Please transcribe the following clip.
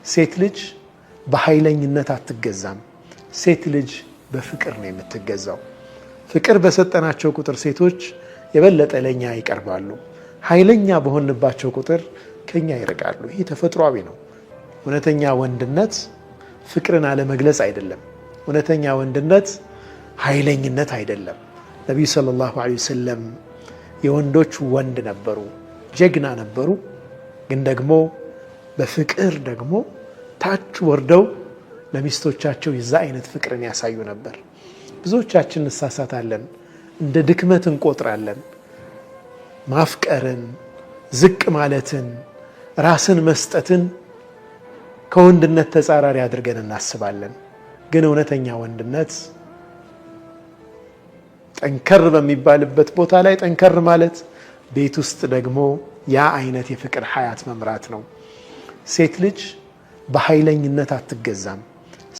ሴት ልጅ በኃይለኝነት አትገዛም። ሴት ልጅ በፍቅር ነው የምትገዛው። ፍቅር በሰጠናቸው ቁጥር ሴቶች የበለጠ ለኛ ይቀርባሉ። ኃይለኛ በሆንባቸው ቁጥር ከኛ ይርቃሉ። ይህ ተፈጥሯዊ ነው። እውነተኛ ወንድነት ፍቅርን አለመግለጽ አይደለም። እውነተኛ ወንድነት ኃይለኝነት አይደለም። ነቢዩ ሰለላሁ ዐለይሂ ወሰለም የወንዶች ወንድ ነበሩ፣ ጀግና ነበሩ። ግን ደግሞ በፍቅር ደግሞ ታች ወርደው ለሚስቶቻቸው የዛ አይነት ፍቅርን ያሳዩ ነበር። ብዙዎቻችን እንሳሳታለን፣ እንደ ድክመት እንቆጥራለን። ማፍቀርን፣ ዝቅ ማለትን፣ ራስን መስጠትን ከወንድነት ተጻራሪ አድርገን እናስባለን። ግን እውነተኛ ወንድነት ጠንከር በሚባልበት ቦታ ላይ ጠንከር ማለት፣ ቤት ውስጥ ደግሞ ያ አይነት የፍቅር ሀያት መምራት ነው። ሴት ልጅ በኃይለኝነት አትገዛም።